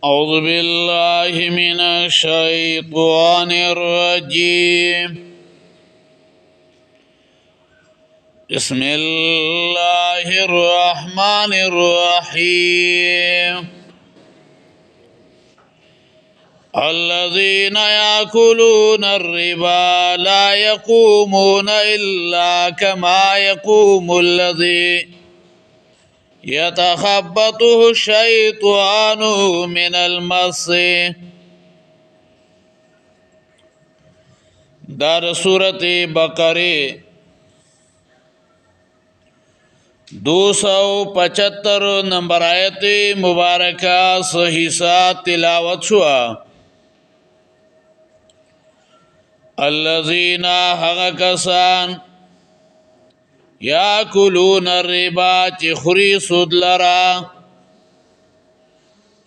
أعوذ بالله من الشيطان الرجيم. بسم الله الرحمن الرحيم. الذين يأكلون الربا لا يقومون إلا كما يقوم الذي يتخبطه الشيطان من المس. در سورة بقره 275 نمبر آیت مبارکہ صحیح تلاوت شوا. الذين هغه کسان یاکلون الربا چې خوري سود لرا،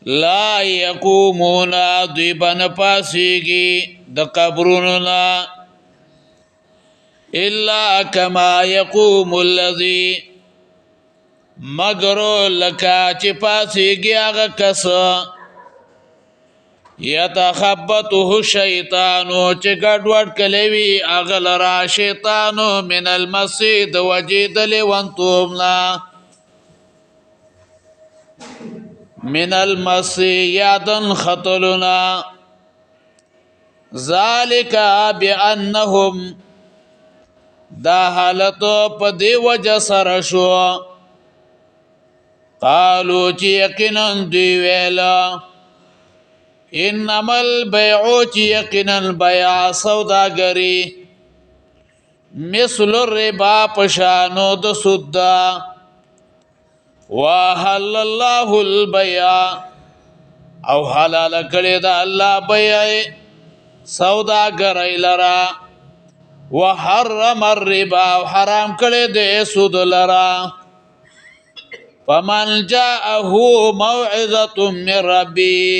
لا یقومون دوی به نه پاڅېږي د قبرونو نه، الا کما یقوم الذي، مګر لکه چې پاڅېږي هغه کس یتخبطه الشیطان چې ګډوډ کړی وي هغه لره شیطان من المس د وجې د لیونتوب نه، من المس یا د نښتلو نه. ذلک بأنهم، دا حالت په دې وجه سره شو، قالو چې یقینا دوی ویله انما البيع چې یقینا بیع سوداګري مثل الربا پشانو د سود ده. وحل الله البيع او حلال کړی ده الله بیع سوداګرۍ لره، وحرم الربا او حرام کړی دی سود لره. فمن جاءه موعظة من ربي،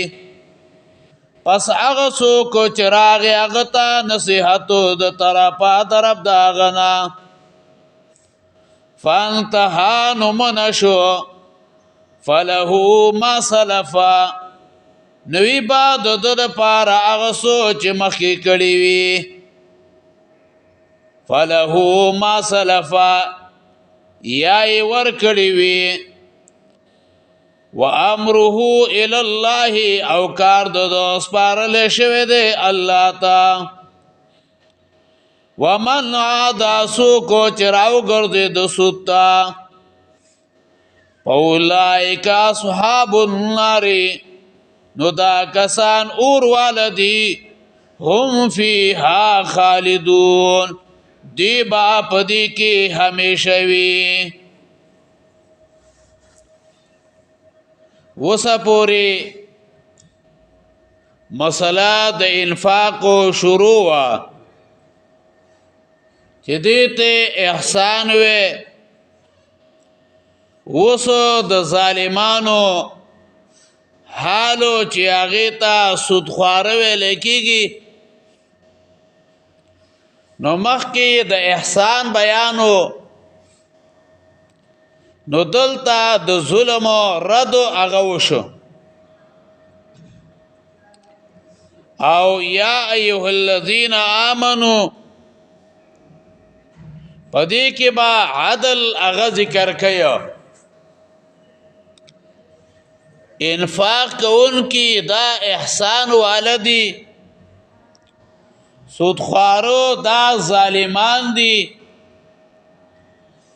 پس هغه څوک چې راغی هغه ته نصیحت د طرفه د رب د هغه نه، فانتها نو منع شو، فله ما سلف نوی به د ده دپاره هغه څه چې مخکې کړي وي، فله ما سلف یا یې ورکړي وي، وامره الى الله او کار د سپارل شوی دی الله ته. ومن عاد څوک چې راوګرځي د سود ته، فاولئک اصحاب النار، نو دا کسان اور واله دي، هم فیها خالدون، دی به په دې کې همیشه وي. وسه پورې مسله د انفاق شروع وه چې دې ته احسان وې. اوس د ظالمانو حالو چې هغې ته سودخواره ویل کېږي، نو مخکې د احسان بیانو، نو دلته د ظلم رد هغه وشو. او یا ایها الذین آمنو په دې کې به عدل هغه ذکر کوي. انفاق کوونکي دا احسان والدي، سودخوارو دا ظالمان دي،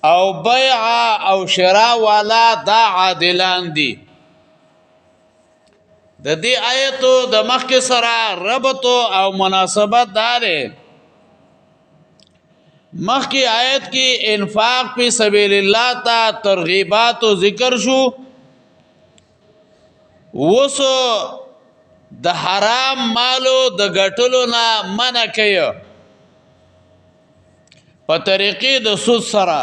او بیع او شراء والا دا عادلان دي. د دې آیتو د مخکې سره ربط او مناسبت دا دی. مخکې آیت کې انفاق په سبیل الله ته ترغیبات ذکر شو، اوس د حرام مالو د ګټلو نه منع کوي په طریقې د سود سره.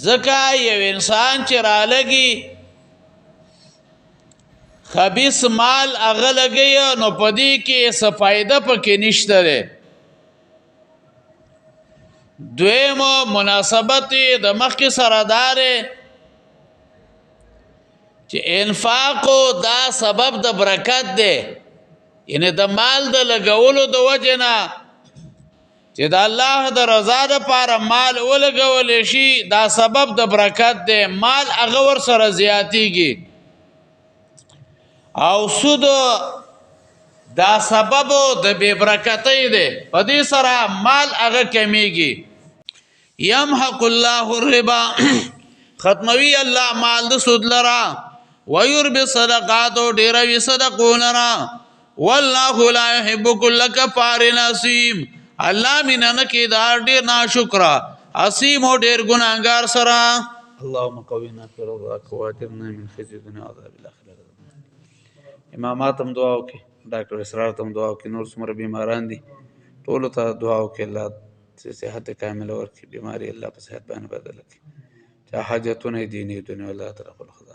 ځکه یو انسان چې رالګي خبیث مال هغه لګي، نو په دې کې څه فایده پکې نشته دی. دویم مناسبت د مخکې سره داره چې انفاق دا سبب د برکت دی، یعنی د مال د لګولو د وجه نه چې د الله د رضا لپاره مال ولګول شي، دا سبب د برکت دی، مال هغه ور سره زیاتیږي. او سود دا سبب د بے برکتۍ دی، په دې سره مال هغه کمیږي. يمحق الله الربا، ختموي الله مال د سود لرا، ويربي صدقات، ډیروي صدقو لرا. والله لا يحب كل كفار نسيم، الله مینه نه کې دا ډیر ناشکر اسیم او ډیر ګناګار سره. اللهم قوینا فی رضاک واجرنا من خزي الدنيا وعذاب الاخره. امامات هم دعا وکړي، ډاکټر اسرار ته هم دعا وکړي، نور څومره بیماران دي ټولو ته دعا وکړي، الله صحت کامله ورکړي، بیماری الله په صحت باندې بدل کړي، چا حاجتونه دیني دنیا الله تعالی خپل خدای.